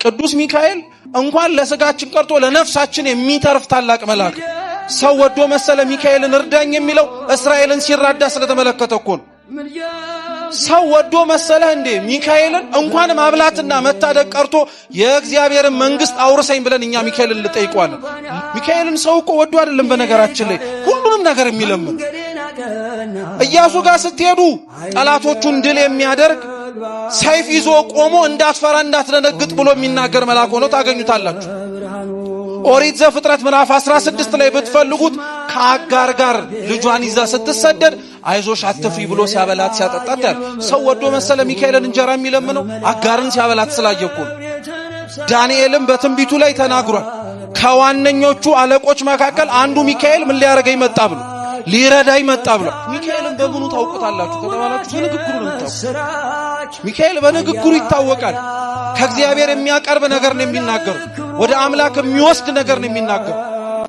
ቅዱስ ሚካኤል እንኳን ለስጋችን ቀርቶ ለነፍሳችን የሚተርፍ ታላቅ መልአክ። ሰው ወዶ መሰለ ሚካኤልን እርዳኝ የሚለው? እስራኤልን ሲራዳ ስለተመለከተ እኮ ነው። ሰው ወዶ መሰለህ እንዴ ሚካኤልን እንኳን ማብላትና መታደግ ቀርቶ የእግዚአብሔርን መንግስት አውርሰኝ ብለን እኛ ሚካኤልን ልጠይቀዋለን? ሚካኤልን ሰው እኮ ወዶ አይደለም በነገራችን ላይ ሁሉንም ነገር የሚለምን። ኢያሱ ጋር ስትሄዱ ጠላቶቹን ድል የሚያደርግ፣ ሰይፍ ይዞ ቆሞ እንዳትፈራ እንዳትደነግጥ ብሎ የሚናገር መልአክ ሆኖ ታገኙታላችሁ። ኦሪት ዘፍጥረት ምዕራፍ 16 ላይ ብትፈልጉት ከአጋር ጋር ልጇን ይዛ ስትሰደድ አይዞሽ አትፍሪ ብሎ ሲያበላት ሲያጠጣት ያለ። ሰው ወዶ መሰለ ሚካኤልን እንጀራ የሚለምነው? አጋርን ሲያበላት ስላየ እኮ ነው። ዳንኤልም በትንቢቱ ላይ ተናግሯል። ከዋነኞቹ አለቆች መካከል አንዱ ሚካኤል ምን ሊያደርገኝ መጣ ብሎ፣ ሊረዳኝ መጣ ብሎ። ሚካኤልን በምኑ ታውቁታላችሁ ከተባላችሁ በንግግሩ ነው የምታውቁት። ሚካኤል በንግግሩ ይታወቃል። ከእግዚአብሔር የሚያቀርብ ነገር ነው የሚናገሩ። ወደ አምላክ የሚወስድ ነገር ነው የሚናገሩ።